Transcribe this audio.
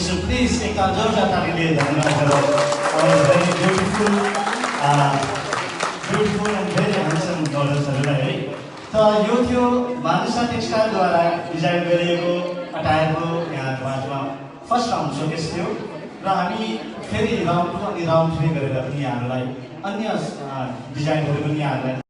So please एक जोरदार तालीले धन्यवाद करो और very beautiful beautiful and very handsome daughters-हरुलाई है। त यो थियो मानसा टेक्सटाइलद्वारा डिजाइन गरिएको अटायरको यहाँ माझमा फर्स्ट राउन्ड सोकेस थियो र हामी फेरि राउन्ड 2 अनि राउन्ड 3 गरेर पनि यहाँहरूलाई अन्य डिजाइनहरु पनि यहाँहरूलाई